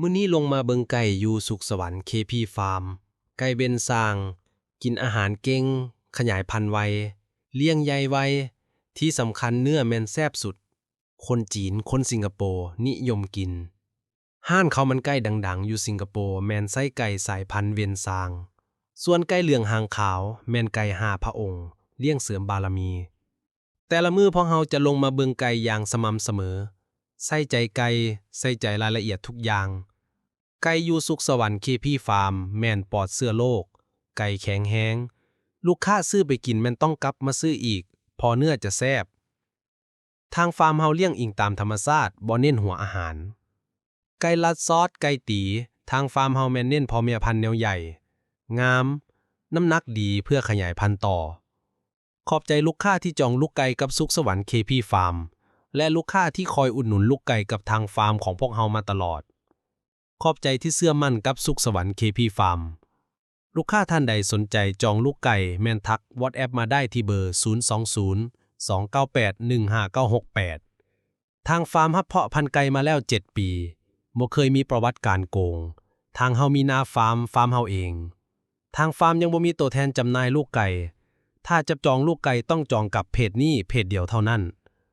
ມື້ນີ້ລົງມາເບິ່ງໄກ່ຢູ່ສຸກສະຫວັນ ເຄພີ ຟາມ. ໄກ່ເວັນຊ່າງ, ກິນອາຫານເກັ່ງ, ຂະຫຍາຍພັນໄວ, ລ້ຽງໃຫຍ່ໄວ, ທີ່ສຳຄັນເນື້ອແມ່ນແຊບສຸດ. ຄົນຈີນ, ຄົນສິງກະໂປນິຍົມກິນ. ຮ້ານເຂົ້າມັນໄກ່ດັງໆຢູ່ສິງກະໂປແມ່ນໃຊ້ໄກ່ສາຍພັນເວັນຊ່າງ, ສ່ວນໄກ່ເຫຼືອງຫາງຂາວແມ່ນໄກ່ຫ້າພະອົງ, ລ້ຽງເສີມບາລະມີ. ແຕ່ລະມື້ພວກເຮົາຈະລົງມາເບິ່ງໄກ່ຢ່າງສະໝ່ຳສະເໝີ, ໃສ່ໃຈໄກ່, ໃສ່ໃຈລາຍລະອຽດທຸກຢ່າງ. ໄກ່ຢູ່ສຸກສະຫວັນ ເຄພີ ຟາມ ແມ່ນປອດເຊື້ອໂລກ, ໄກ່ແຂງແຮງ, ລູກຄ້າຊື້ໄປກິນແມ່ນຕ້ອງກັບມາຊື້ອີກ ເພາະເນື້ອຈະແຊບ. ທາງຟາມເຮົາລ້ຽງອີງຕາມທຳມະຊາດ, ບໍ່ເນັ້ນຫົວອາຫານ. ໄກ່ລັດຊອດ, ໄກ່ຕີ, ທາງຟາມເຮົາແມ່ນເນັ້ນພໍ່ແມ່ພັນແນວໃຫຍ່, ງາມ, ນ້ຳໜັກດີເພື່ອຂະຫຍາຍພັນຕໍ່. ຂອບໃຈລູກຄ້າທີ່ຈອງລູກໄກ່ກັບສຸກສະຫວັນ ເຄພີ ຟາມ ແລະ ລູກຄ້າທີ່ຄອຍອຸດໜູນລູກໄກ່ກັບທາງຟາມຂອງພວກເຮົາມາຕະຫຼອດ. ຂອບໃຈທີ່ເຊື່ອໝັ້ນກັບສຸກສະຫວັນ ເຄພີ ຟາມ. ລູກຄ້າທ່ານໃດສົນໃຈຈອງລູກໄກ່ແມ່ນທັກ WhatsApp ມາໄດ້ທີ່ເບີ ສູນສອງສູນ ສອງເກົ້າແປດ ໜຶ່ງຫ້າເກົ້າຫົກແປດ. ທາງຟາມຮັບເພາະພັນໄກ່ມາແລ້ວເຈັດປີ, ບໍ່ເຄີຍມີປະຫວັດການໂກງ. ທາງເຮົາມີໜ້າຟາມ, ຟາມເຮົາເອງ. ທາງຟາມຍັງບໍ່ມີໂຕແທນຈຳໜ່າຍລູກໄກ່. ຖ້າຈະຈອງລູກໄກ່ຕ້ອງຈອງກັບເພຈນີ້ເພຈດຽວເທົ່ານັ້ນ.